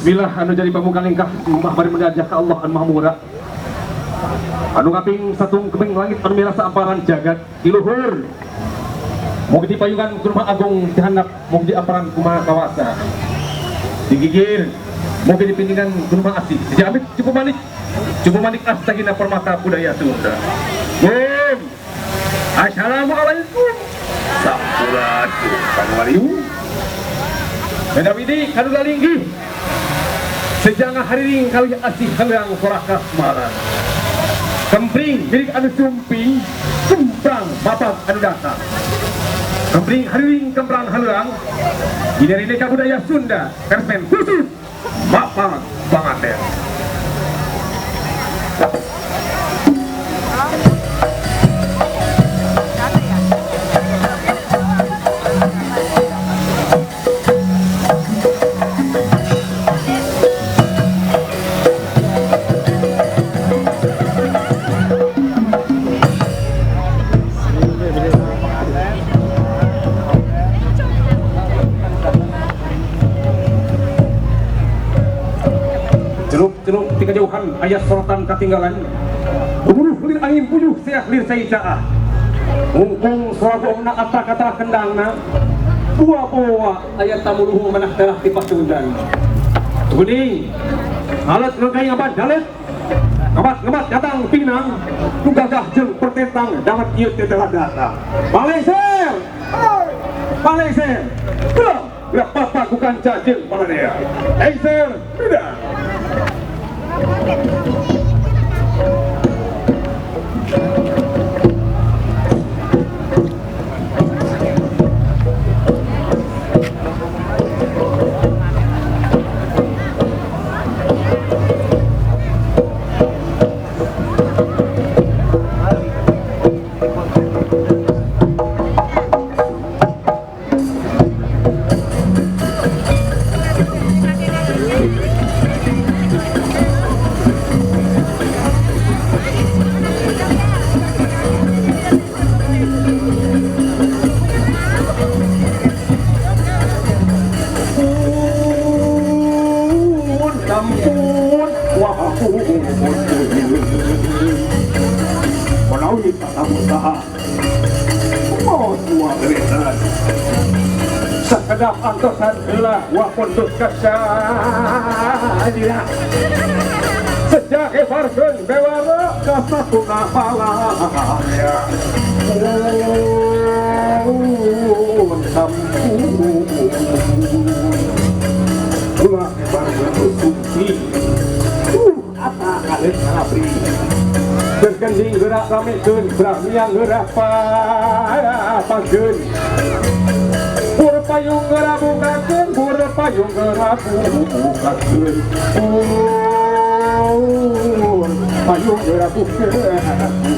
Bismillah anu jadi pamuka lingkah mbah bari mendajah ka Allah anu Maha Murah. Anu kaping satungkeping langit anu mirasa amparan jagat di luhur. Mugi dipayungan ku Maha Agung dihandap mugi diamparan ku Maha Kawasa. Digigir mugi dipindingan ku Maha Asih. Dijamit cukup manik. Cukup manik astagina permata budaya Sunda. Bum. Assalamualaikum. Sampurasun Pangwariu. Beda widi kanu lalinggih. Sejanga hariring kali asih halang korah kasmaran. Kempring milik anu sumping, kemprang bapak anu datang. Kempring hariring kemprang halang. Ini budaya Sunda, persmen khusus Bapak Panganten. Celup-celup ti kajauhan aya sorotan katinggalan. Gumuruh lir angin puyuh seah lir saicaah. Mungkung soragomna ata kata kendangna. Buah-buah aya tamu luhung manah darah ti Pasundan. Guning alat ngangkai ngabat dalet. Ngabat ngabat datang pinang. Nu gagah jeung pertentang dangat ieu teh telah datang. Palengser. Palengser. Gerak gerak papa ku kanca jeung paranea. Engser beda. Menawi tatamu saha mau beritan sakedap antosan heula wa pondok kasadina sejak efarkeun bewara kasatuna palaya pun sampun ulah efarkeun sumpi apa kalian ngabri bergending gerak ramekeun brahmiang gerak pageun pur payung gerak bukakeun pur payung gerak bukakeun pur payung gerak bukakeun.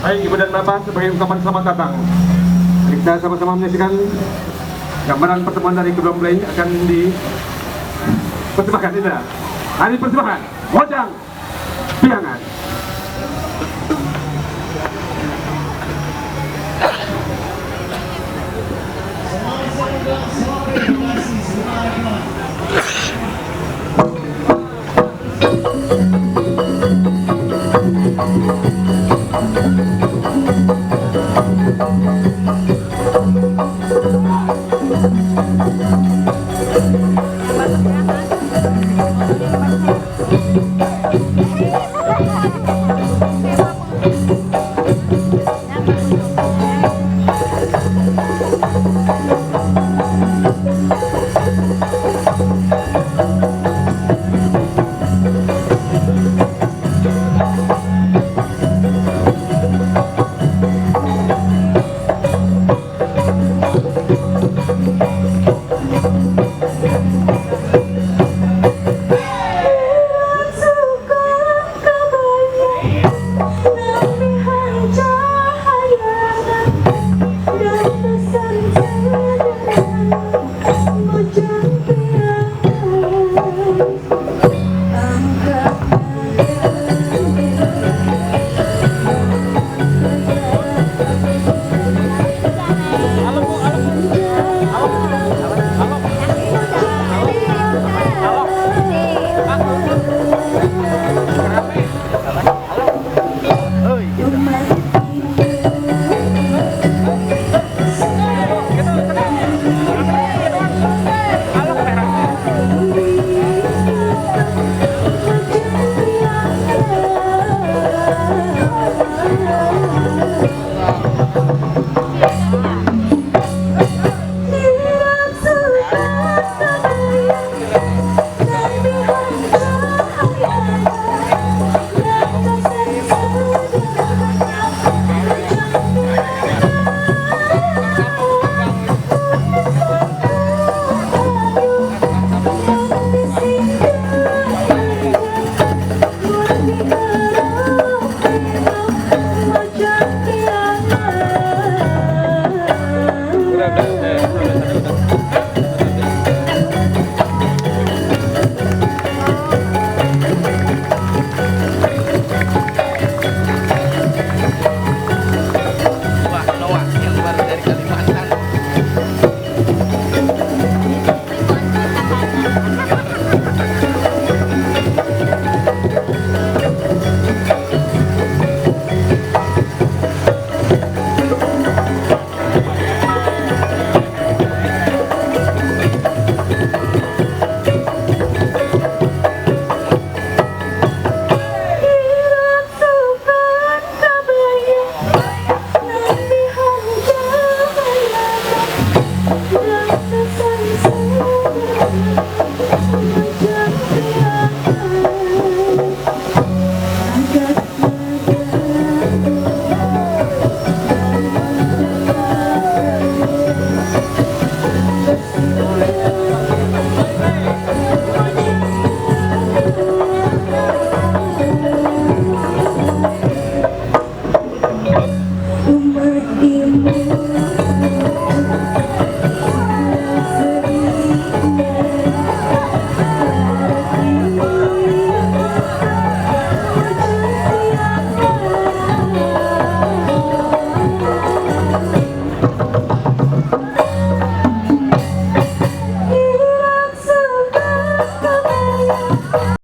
Baik Ibu dan Bapak, sebagai ungkapan selamat datang, kita sama-sama menyaksikan gambaran pertemuan dari kedua mempelai ini akan dipersembahkan. Ini hari persembahan Mojang Piangan.